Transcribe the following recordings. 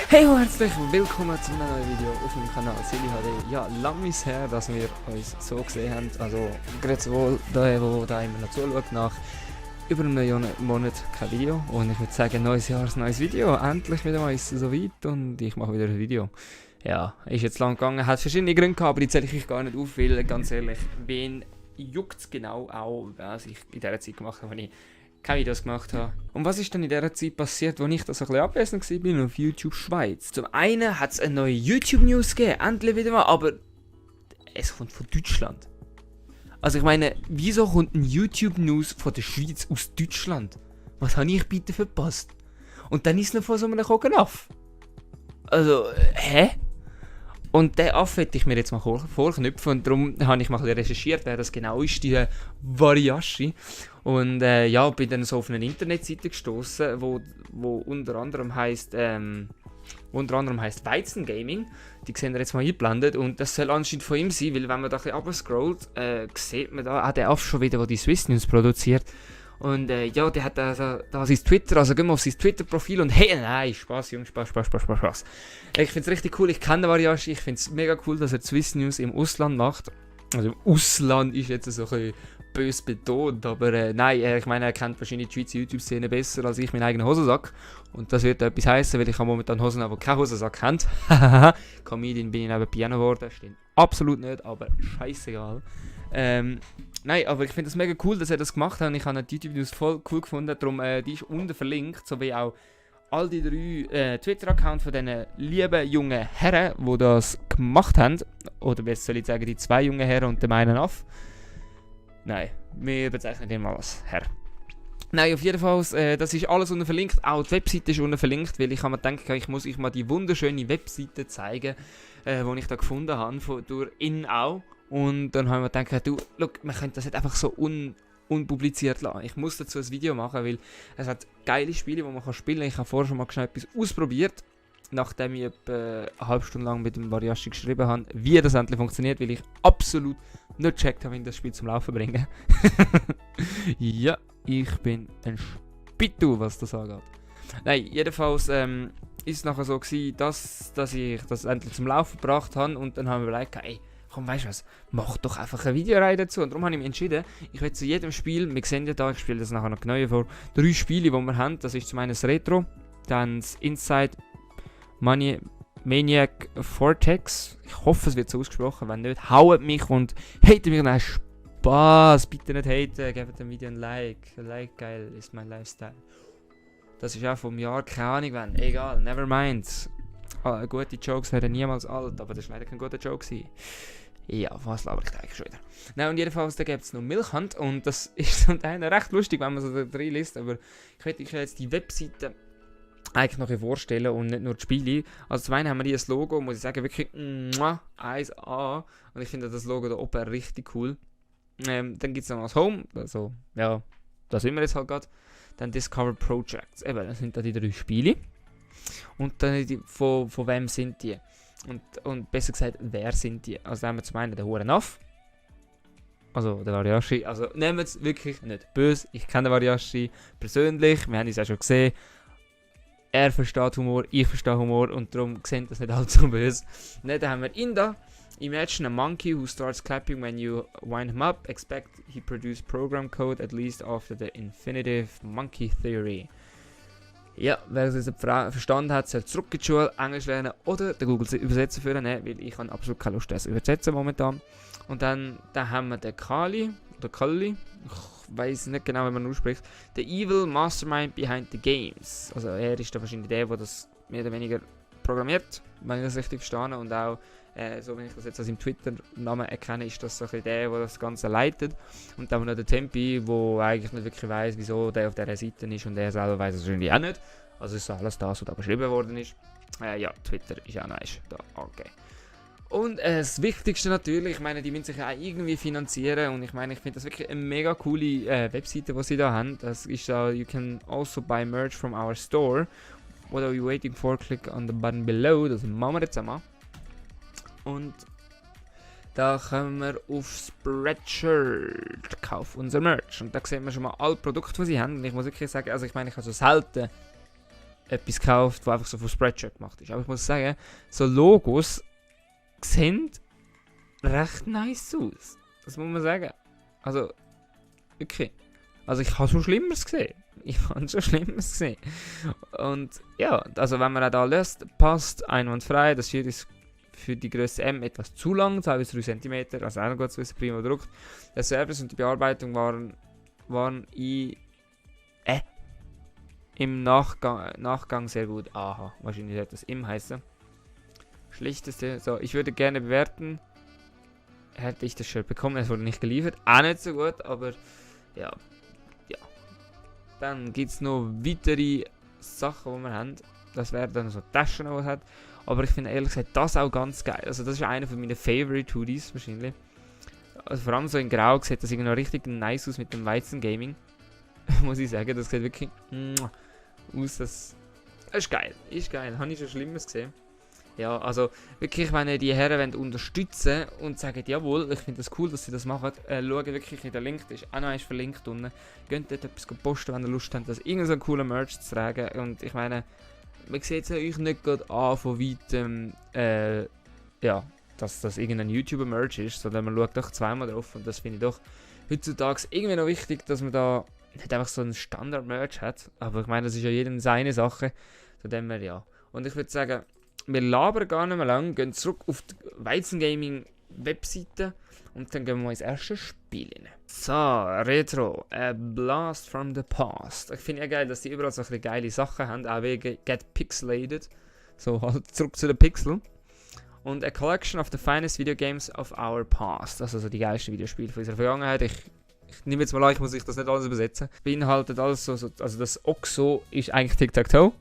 Hey und herzlich willkommen zu einem neuen Video auf meinem Kanal Silly HD. Ja, lang ist her, dass wir uns so gesehen haben. Also, gerade wohl der, der da immer noch zuschaut, nach über einem Monat kein Video. Und ich würde sagen, neues Jahr, neues Video. Endlich wieder mal ist es soweit und ich mache wieder ein Video. Ja, ist jetzt lang gegangen, hat verschiedene Gründe gehabt, aber die zähle ich euch gar nicht auf, weil ganz ehrlich, wen juckt es genau auch, was ich in dieser Zeit gemacht habe, wenn ich keine Videos gemacht habe. Und was ist dann in dieser Zeit passiert, wo ich da so ein bisschen abwesend war auf YouTube Schweiz? Zum einen hat es eine neue YouTube-News gegeben, endlich wieder mal, aber es kommt von Deutschland. Also ich meine, wieso kommt ein YouTube-News von der Schweiz aus Deutschland? Was habe ich bitte verpasst? Und dann ist es noch von so einem Kogenaff. Also, hä? Und den Affe hätte ich mir jetzt mal vorknüpfen und darum habe ich mal recherchiert, wer das genau ist, die Variashi. Und ja, bin dann so auf eine Internetseite gestoßen, wo unter anderem heisst Weizen Gaming. Die sehen wir jetzt mal eingeblendet und das soll anscheinend von ihm sein, weil wenn man da ein bisschen runterscrollt, sieht man da, der Affe schon wieder, der die Swiss News produziert. Und ja, der hat da sein Twitter, also gehen wir auf sein Twitter-Profil und hey, nein, Spaß, Jungs, Spaß. Ich finde es richtig cool, ich kenne Variashi, ich finde es mega cool, dass er Swiss News im Ausland macht. Also im Ausland ist jetzt so ein bisschen böse betont, aber nein, ich meine, er kennt wahrscheinlich die Schweizer YouTube-Szene besser als ich meinen eigenen Hosensack. Und das wird etwas heißen, weil ich habe momentan Hosen, die keinen Hosensack haben. Comedian bin ich neben Piano geworden, stimmt absolut nicht, aber scheißegal. Nein, aber ich finde es mega cool, dass er das gemacht hat und ich habe die YouTube-News voll cool gefunden, darum die ist unten verlinkt, sowie auch all die drei Twitter-Accounts von diesen lieben jungen Herren, die das gemacht haben, oder besser soll ich sagen, die zwei jungen Herren und dem einen Aff. Nein, wir bezeichnen den mal als Herr. Nein, auf jeden Fall, das ist alles unten verlinkt, auch die Webseite ist unten verlinkt, weil ich habe mir gedacht, ich muss euch mal die wunderschöne Webseite zeigen, die ich da gefunden habe, durch InAu. Und dann haben wir gedacht, du, look, man könnte das nicht einfach so unpubliziert lassen. Ich muss dazu ein Video machen, weil es hat geile Spiele, die man spielen kann. Ich habe vorher schon mal schnell etwas ausprobiert, nachdem ich etwa eine halbe Stunde lang mit dem Variashi geschrieben habe, wie das endlich funktioniert, weil ich absolut nicht gecheckt habe, wie ich das Spiel zum Laufen bringe. Ja, ich bin ein Spittu, was das angeht. Nein, jedenfalls ist es nachher so gewesen, dass ich das endlich zum Laufen gebracht habe und dann haben wir überlegt, ey, komm, weißt du was, mach doch einfach eine Videoreihe dazu. Und darum habe ich mich entschieden, ich will zu jedem Spiel, wir sehen ja da, ich spiele das nachher noch genauer vor, 3 Spiele, die wir haben. Das ist zum einen das Retro, dann das Inside Maniac Vortex. Ich hoffe, es wird so ausgesprochen, wenn nicht, haut mich und hate mich nach Spaß. Bitte nicht haten, gebt dem Video ein Like. Ein Like, geil, ist mein Lifestyle. Das ist auch vom Jahr, keine Ahnung wann, egal, never mind. Gute Jokes werden niemals alt, aber das war leider kein guter Joke gewesen. Ja, was laber ich da eigentlich schon wieder? Nein, und jedenfalls, da gibt es noch Milchhand und das ist zum Teil recht lustig, wenn man so da drin liest, aber ich werde euch jetzt die Webseite eigentlich noch vorstellen und nicht nur die Spiele. Also zum einen haben wir hier ein Logo, muss ich sagen, wirklich 1A und ich finde das Logo da oben richtig cool. Dann gibt es noch das Home, also ja, da sind wir jetzt halt gerade. Dann Discover Projects, eben, das sind da die 3 Spiele. Und dann von wem sind die? Und besser gesagt, wer sind die? Also da haben wir zum einen den Hurenaf. Also der Variashi. Also nehmen wir es wirklich nicht böse. Ich kenne den Variashi persönlich. Wir haben es ja schon gesehen. Er versteht Humor, ich verstehe Humor. Und darum sehen das nicht allzu böse. Dann haben wir ihn da. Imagine a monkey who starts clapping when you wind him up. Expect he produced program code at least after the infinitive monkey theory. Ja, wer es jetzt verstanden hat, soll zurück in die Schule, Englisch lernen oder den Google Übersetzer führen, weil ich habe absolut keine Lust, das zu übersetzen momentan. Und dann haben wir den Kali, oder Kali, ich weiß nicht genau, wie man ausspricht, der Evil Mastermind behind the games. Also er ist da wahrscheinlich der das mehr oder weniger programmiert, wenn ich das richtig verstehe. Und auch, so wenn ich das jetzt aus seinem Twitter-Namen erkenne, ist das so ein bisschen der das Ganze leitet. Und dann haben wir noch den Tempi, der eigentlich nicht wirklich weiss, wieso der auf dieser Seite ist und er selber weiss es wahrscheinlich auch nicht. Also ist so alles das, was da beschrieben worden ist. Ja, Twitter ist auch nice. Da, okay. Und das Wichtigste natürlich, ich meine, die müssen sich auch irgendwie finanzieren und ich meine, ich finde das wirklich eine mega coole Webseite, die sie da haben. Das ist da, you can also buy merch from our store. What are you waiting for? Click on the button below. Das machen wir jetzt einmal. Und da kommen wir auf Spreadshirt, kauf unser Merch. Und da sehen wir schon mal alle Produkte, die sie haben. Und ich muss wirklich sagen, also ich meine, ich habe so selten etwas gekauft, das einfach so von Spreadshirt gemacht ist. Aber ich muss sagen, so Logos sehen recht nice aus. Das muss man sagen. Also, wirklich. Also ich habe schon Schlimmeres gesehen. Und ja, also wenn man auch da löst, passt einwandfrei. Das Schild ist für die Größe M etwas zu lang, 2 bis 3 cm, also auch noch gut zu wissen, prima gedruckt. Der Service und die Bearbeitung waren im Nachgang sehr gut. Aha, wahrscheinlich wird das im heißen. Schlichteste, so, ich würde gerne bewerten, hätte ich das Shirt bekommen, es wurde nicht geliefert, auch nicht so gut, aber ja. Dann gibt es noch weitere Sachen, die wir haben. Das wären dann so Taschen, die man hat. Aber ich finde ehrlich gesagt das auch ganz geil. Also das ist einer von meinen Favorite Hoodies wahrscheinlich. Also vor allem so in Grau sieht das irgendwie noch richtig nice aus mit dem Weizen Gaming. Muss ich sagen, das sieht wirklich aus. Das ist geil. Habe ich schon Schlimmes gesehen. Ja, also wirklich, wenn ihr die Herren unterstützen und sagen, jawohl, ich finde das cool, dass sie das machen, schaut wirklich in der Link, der ist auch noch verlinkt unten. Geht dort etwas posten, wenn ihr Lust habt, das irgendein so cooler Merch zu tragen. Und ich meine, man sieht es euch nicht gerade an von weitem, ja, dass das irgendein YouTuber-Merch ist, sondern man schaut doch zweimal drauf und das finde ich doch heutzutage irgendwie noch wichtig, dass man da nicht einfach so ein Standard-Merch hat. Aber ich meine, das ist ja jedem seine Sache, von dem her ja. Und ich würde sagen, wir labern gar nicht mehr lang, gehen zurück auf die Weizen Gaming Webseite und dann gehen wir mal ins erste Spiel rein. So, Retro, A Blast from the Past. Ich finde ja geil, dass die überall so geile Sachen haben, auch wegen Get Pixelated. So, halt zurück zu den Pixel. Und A Collection of the Finest Video Games of Our Past. Also so die geilsten Videospiele von unserer Vergangenheit. Ich nehme jetzt mal an, ich muss das nicht alles übersetzen. Beinhaltet alles so, also das Oxo ist eigentlich Tic-Tac-Toe.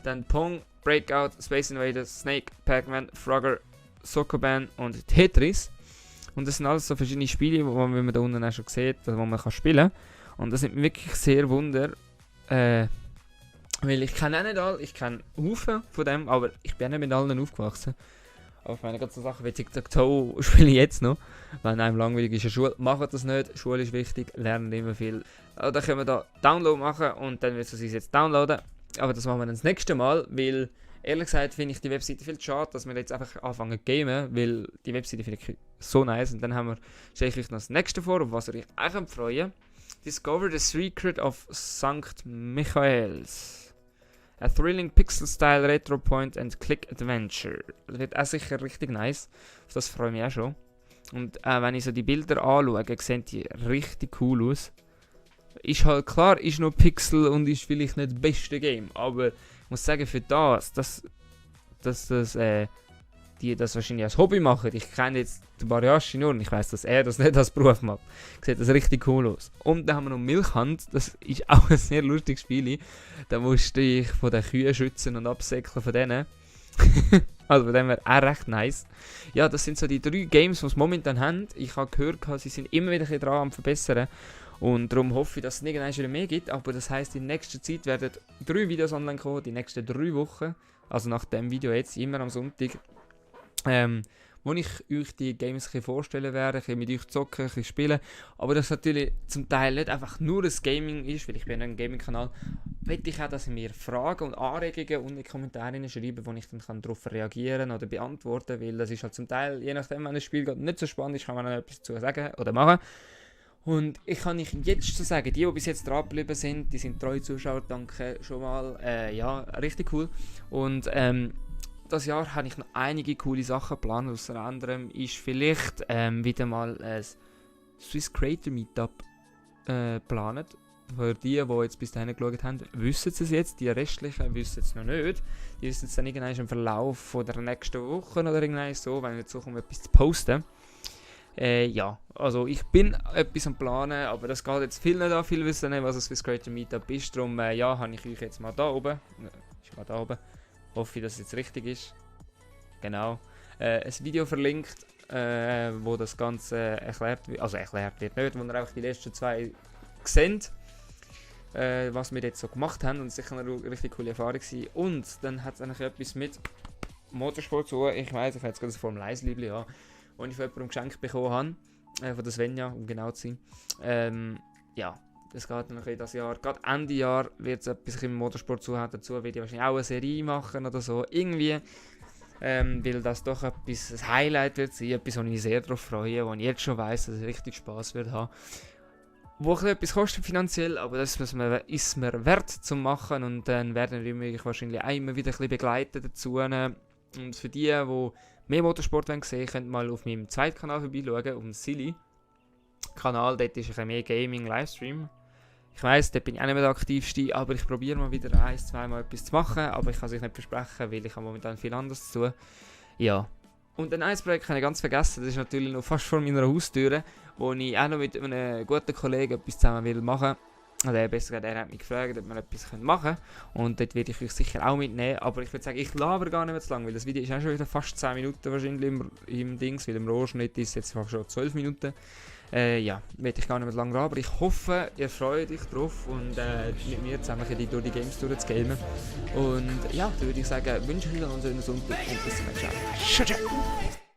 Dann Pong, Breakout, Space Invaders, Snake, Pac-Man, Frogger, Sokoban und Tetris. Und das sind alles so verschiedene Spiele, die man da unten auch schon sieht, wo man spielen kann. Und das nimmt mich wirklich sehr Wunder. Weil ich kenne auch nicht alle, ich kenne Haufen von dem, aber ich bin nicht mit allen aufgewachsen. Aber ich meine, ganze Sachen wie Tic-Tac-Toe spiele ich jetzt noch. Wenn einem langweilig ist in der Schule, macht das nicht. Schule ist wichtig, lernen immer viel. Da können wir da Download machen und dann wird es uns jetzt downloaden. Aber das machen wir dann das nächste Mal, weil ehrlich gesagt finde ich die Webseite viel zu schade, dass wir jetzt einfach anfangen zu gamen, weil die Webseite finde ich so nice. Und dann stelle ich euch noch das nächste vor, auf was ihr euch auch freuen. Discover the Secret of St. Michaels. A thrilling Pixel-Style Retro Point-and-Click Adventure. Das wird auch sicher richtig nice. Auf das freue ich mich auch schon. Und wenn ich so die Bilder anschaue, sehen die richtig cool aus. Ist halt klar, ist noch Pixel und ist vielleicht nicht das beste Game, aber ich muss sagen, für die das wahrscheinlich als Hobby machen. Ich kenne jetzt den Bariashi nur und ich weiß, dass er das nicht als Beruf macht. Sieht das richtig cool aus. Und dann haben wir noch Milchhand, das ist auch ein sehr lustiges Spiel. Da musste ich von den Kühen schützen und absäckeln von denen. Also von dem wäre auch recht nice. Ja, das sind so die 3 Games, die sie momentan haben. Ich habe gehört, sie sind immer wieder dran am Verbessern. Und darum hoffe ich, dass es irgendwann wieder mehr gibt. Aber das heisst, in nächster Zeit werden 3 Videos online kommen, die nächsten 3 Wochen. Also nach dem Video jetzt, immer am Sonntag. Wo ich euch die Games vorstellen werde, mit euch zocken, spielen. Aber das natürlich zum Teil nicht einfach nur ein Gaming ist, weil ich bin ein Gaming-Kanal. Möchte ich auch, dass ihr mir Fragen und Anregungen und in die Kommentare schreiben, wo ich dann darauf reagieren oder beantworten kann. Weil das ist halt zum Teil, je nachdem, wenn das Spiel gerade nicht so spannend ist, kann man noch etwas dazu sagen oder machen. Und ich kann euch jetzt schon sagen, die bis jetzt dran geblieben sind, die sind treue Zuschauer, danke schon mal. Ja, richtig cool. Und das Jahr habe ich noch einige coole Sachen geplant. Unter anderem ist vielleicht wieder mal ein Swiss Creator Meetup geplant. Für die jetzt bis dahin geschaut haben, wissen sie es jetzt. Die restlichen wissen es noch nicht. Die wissen es dann irgendwann im Verlauf von der nächsten Woche oder irgendwann so, wenn ich jetzt suche, um etwas zu posten. Ja, also ich bin etwas am Planen, aber das geht jetzt viel nicht an. Viele wissen nicht, was ein Swiss Creator Meetup ist. Darum ja, habe ich euch jetzt mal da oben. Ist mal da oben. Hoffe, dass es jetzt richtig ist. Genau. Ein Video verlinkt, wo das Ganze erklärt wird. Also erklärt wird nicht, wo ihr einfach die letzten 2 seht. Was wir jetzt so gemacht haben. Und es war sicher eine richtig coole Erfahrung gewesen. Und dann hat es eigentlich etwas mit Motorsport zu tun. Ich weiss, ich habe jetzt gerade ein Formel 1 Liebling, ja, das ich von jemandem geschenkt bekommen habe. Von der Svenja, um genau zu sein. Ja, das geht dann ein bisschen das Jahr. Gerade Ende Jahr wird es etwas im Motorsport zuhören. Dazu werde ich wahrscheinlich auch eine Serie machen oder so. Irgendwie, weil das doch ein Highlight wird sein, etwas, wo ich mich sehr darauf freue, wo ich jetzt schon weiss, dass es richtig Spass wird haben. Wo etwas kostet finanziell, aber das ist mir wert zu machen und dann werden wir mich wahrscheinlich auch immer wieder ein bisschen begleiten dazu. Und für die mehr Motorsport sehen wollen, könnt mal auf meinem zweiten Kanal vorbeischauen, auf dem Silly-Kanal. Dort ist ein bisschen mehr Gaming-Livestream. Ich weiss, dort bin ich auch nicht mehr der aktivste, aber ich probiere mal wieder 1-2 Mal etwas zu machen, aber ich kann es euch nicht versprechen, weil ich habe momentan viel anderes zu tun. Ja. Und ein Projekt habe ich ganz vergessen, das ist natürlich noch fast vor meiner Haustür, wo ich auch noch mit einem guten Kollegen etwas zusammen will machen. Oder besser gesagt, er hat mich gefragt, ob wir etwas machen können. Und dort werde ich euch sicher auch mitnehmen. Aber ich würde sagen, ich laber gar nicht mehr zu lang, weil das Video ist auch schon wieder fast 10 Minuten wahrscheinlich im Dings, weil im Rohschnitt ist es jetzt fast schon 12 Minuten. Ja, werde ich gar nicht mehr lang labern. Ich hoffe, ihr freut euch drauf und mit mir zusammen durch die Games durchzugamen. Und ja, dann würde ich sagen, wünsche ich euch noch einen schönen Sonntag und bis zum nächsten Mal. Ciao, ciao!